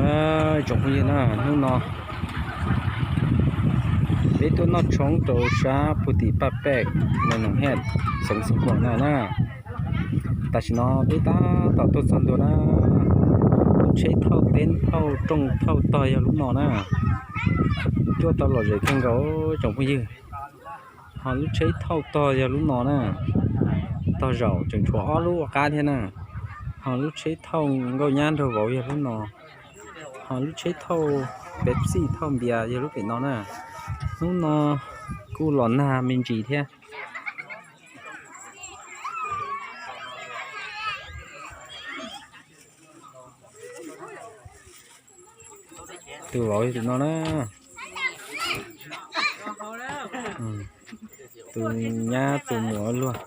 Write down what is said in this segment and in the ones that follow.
Na, tsoom phooj ywg na, hnub no peb tuaj noj tshoob rau sab Phu Tim Paj Pej, Mws Noom Hej, xeev Xeev Khuam no na. Tam sim no peb tab tom tuaj txog ntua na. Lub tsheb thauj teb thauj rooj thauj tog yog lub no na. Cuaj tau lom zem kawg nkaus tsoom phooj ywg. Ho lub tsheb thauj tog yog lub no na. Tog zaum tseem tshuav ob lub ua qab thiab na. Ho lub tsheb thauj nkauj nyab nraug vauv yog lub no. Ho lub tsheb thauj Pepsi thauj npias yog lub pem no na. Hnub no kuj los nag me ntsis thiab. Tus vauv tus no na. Tus nyab tus muam luag.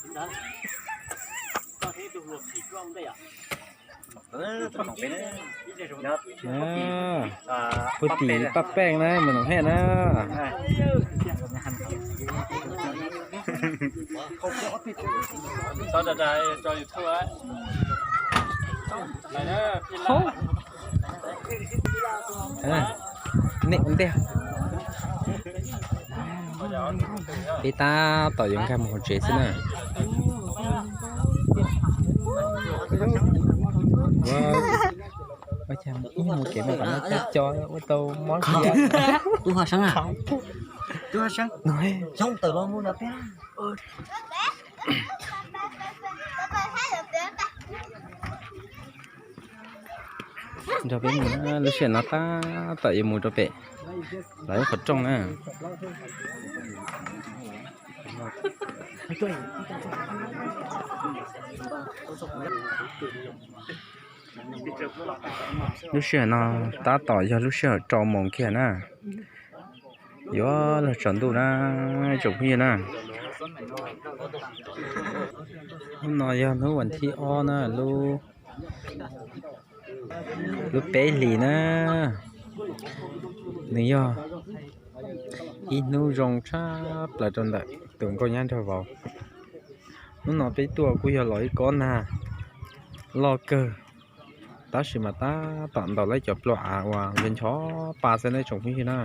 Phu Tim Paj Pej na, Mws Noom Hej na. Nej ua ntej. Peb tab tom yuav nkag mus hauv tsev xwb na. Ua cas ib mus kev mas kom no co co ua tau mob siab. Tub Haj Seeb a, Tub Haj Seeb, Xyoob tawm los mus no peb. Nrog peb mus na, lub sij hawm no tab tom yuav mus rau pem lawv qhov rooj na. Lub sij hawm no tab tom yog lub sij hawm rau moos kiag na. Yuav luag tsaus ntuj na, tsoom phooj ywg na. Hnub no yog hnub vas thib ob na, lub, lub peb hlis na. Nws yog ib hnub zoo tshaj plaws rau ntawm tus nkauj nyab nraug vauv. Hnub no peb tuaj kuj yog los ib kob nag loj kawg, tab sis mas tab tom ntaus lawv cov plua av uas ncho ncho pa xwb nej tsoom phooj ywg na.